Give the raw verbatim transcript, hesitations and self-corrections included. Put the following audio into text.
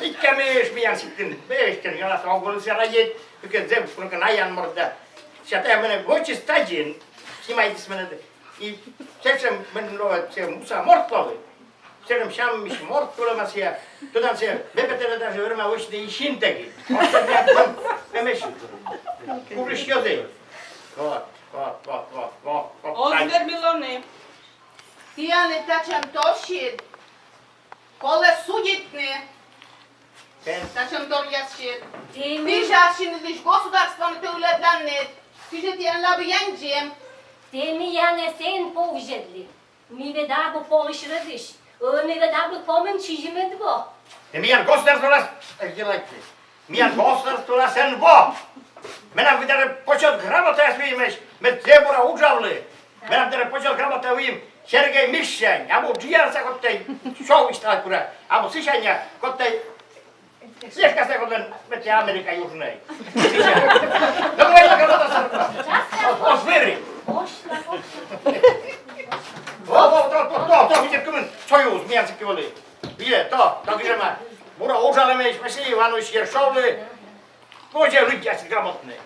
Икӧ мыйысь миян сиктын, мыйысь кен, ялас огыл сера ед, кык зэв куркын аян морда. Сята мене вочис тадзин, снимайтіс мене. И сэтшӧм мен лоӧ, сэтшӧм муса морт лоӧ. Сэтшӧм сяммысь морт кулӧма сія. Тӧдан, сія вепетӧдӧ даже верма вӧчны и синтӧгыд. Эмӧсь. Курысь ёзӧй. Вот, вот, вот, вот, вот, вот. Оз вермы лоны. Тіянӧ татшӧм торсьыд колӧ судитны. Татшӧм торъясыд. Тэ мый... Пижарсьыныдысь государствоны тэ улӧданныд. Кыдзи тіянлы абу яндзим? Тэ миянӧс эн повзьӧдлы. Ми ведь абу помысь рӧдысь. Э, ми ведь абу помын сизимӧд во. Тэ миян государстволас, э, делайте. Миян государстволас эн во. Менам ведь даже почёт грамотаяс выйимӧсь, мед зэв бура уджавлі. Менам даже почёт грамота выйим Сергей Мишань, абу джиарса коттӧ сё висьталӧ кура, абу сысянь коттӧ, слежкаса коттӧ, мед тэ Америка Южнӧй. Сысянь. Ну, давай, давай, давай, давай. Оз вӧры. Во, во, то, то, то, то, видзӧд, кымын союз миян сыкӧд вӧлі. Видзӧд, то, то гижӧма. Бура уджалӧмаӧсь Василий Иванович Ершовлы. Позьӧ лыддьясыд грамотнӧй.